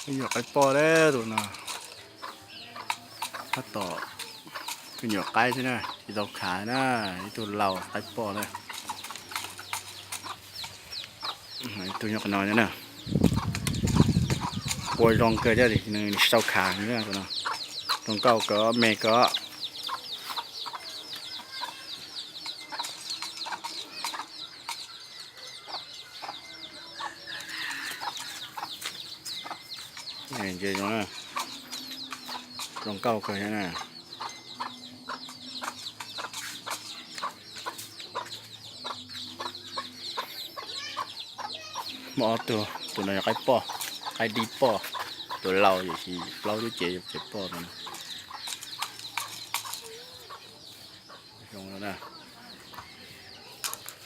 Ib nyuam qaib poj na tus no. Tab tom tus nyuam qaib xwb na, tsis tau khav na, ib tug laus qaib poj na. Tus nyuam qhuav no na, ua zoo kawg thiab, nws tsis tau khav na tus no. Zoo nkauj kawg, me kawg. Zoo nkauj kawg thiab na. Muaj ob tug, tus no yog qaib poj, qaib dib poj, tus laus yam sis plaub lub cev, cev poj no. Zoo no na.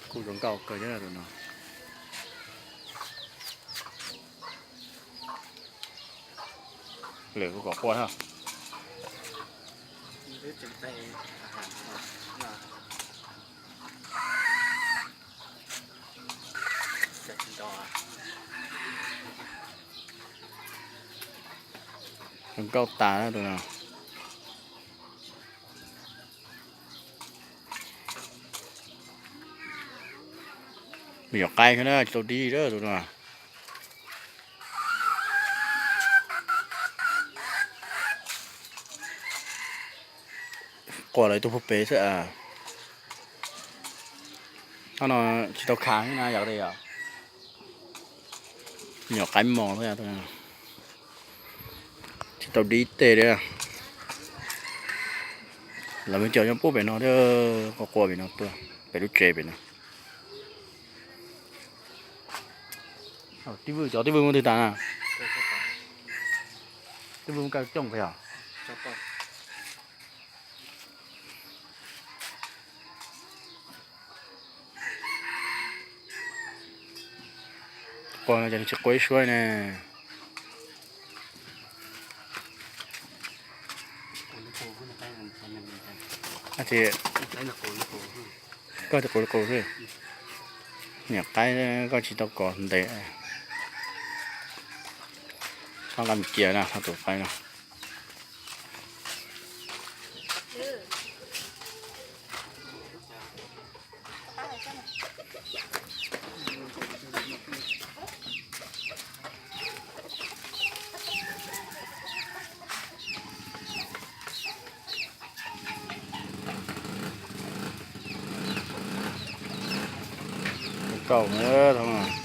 Kuj zoo nkauj kawg thiab tus no. Lwm kuj kom quaj na. Zoo nkauj tas na tus no. Me nyuam qaib thiab na, tsis tau dib li tus no. Quaj lawv tus puag pem xwb. Hnub no tsis tau khav na yom, yog me nyuam qaib mos xwb, tsis tau dib tej li. Lawv me cov nyob puag pem no thiab, quaj quaj pem no, pem lub tsev pem no. Tib vwj, cov tib vwj muaj twg tas na? Tib vwj muaj kaj cooj pes os. Quaj no ces nws tsis quaj ib suab ne. Koj tis qus qus xwb. Niam qaib koj tsis tau kov ntev. Txhob nqa mus cia na, txhob tus qaib no. Kaum na, thov